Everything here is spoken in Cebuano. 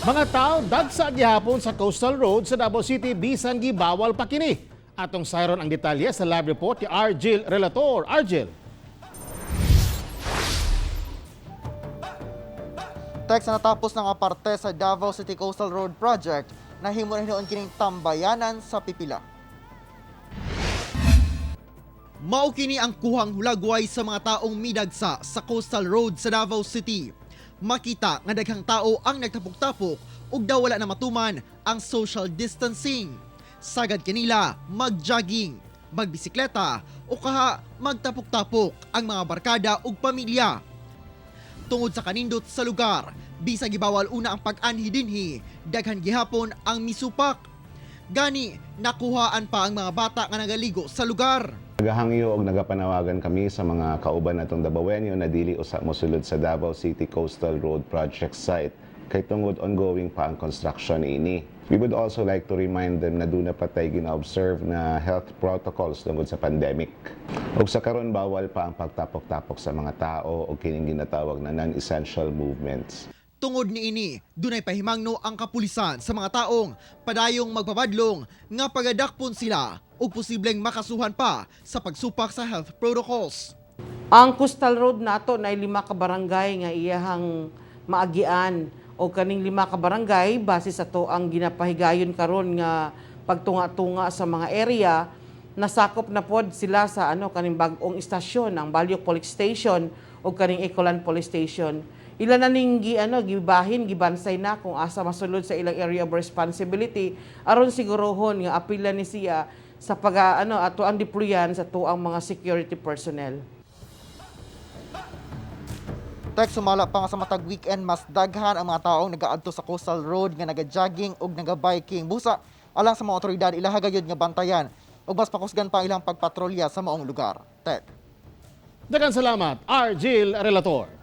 Mga tao dagsa gihapon sa Coastal Road sa Davao City bisan gibawal pa kini. Atong sayron ang detalye sa live report ni Argel Relator. Argel. Text na natapos ng aparte sa Davao City Coastal Road Project, nahimo na hinuon kining tambayanan sa pipila. Mao kini ang kuhang hulagway sa mga taong midagsa sa Coastal Road sa Davao City. Makita nga daghang tao ang nagtapok-tapok ug daw wala na matuman ang social distancing. Sagad kanila magjogging, magbisikleta o kaha magtapok-tapok ang mga barkada ug pamilya. Tungod sa kanindot sa lugar, bisag gibawal una ang pag-anhi dinhi, daghan gihapon ang misupak. Gani, nakuhaan pa ang mga bata nga nagaligo sa lugar. Nagahangyo og nagapanawagan kami sa mga kauban natong Dabawenyo na dili usa mosulod sa Davao City Coastal Road Project site kay tungod ongoing pa ang construction ini. We would also like to remind them na duna pa tay gina-observe na health protocols tungod sa pandemic. Ug sa karon, bawal pa ang pagtapok-tapok sa mga tao o kining ginatawag na non-essential movements. Tungod niini, dunay pahimangno ang kapulisan sa mga taong padayong magpabadlong nga pagadakpon sila ug posibleng makasuhan pa sa pagsupak sa health protocols. Ang Coastal Road nato na lima ka barangay nga iyahang maagian, o kaning lima ka barangay, base sa to ang ginapahigayon karon nga pagtunga-tunga sa mga area, nasakop na pod sila sa ano, kaning bag-ong istasyon ang Balyok Police Station o kaning Ecoland Police Station. Ila na ning gi ano, gibahin, gibansay na kung asa masulod sa ilang area of responsibility aron sigurohon nga apila ni siya sa pag ano, ato ang deployan sa tuang mga security personnel. Tek, sumala pa nga sa matag weekend mas daghan ang mga taong nagaadto sa Coastal Road nga naga-jogging ug naga-biking. Busa alang sa mga otoridad, ilaha gayud nga bantayan ug mas pakusgan pa ang ilang pagpatrolya sa maong lugar. Tek. Daghang salamat, Argel Relator.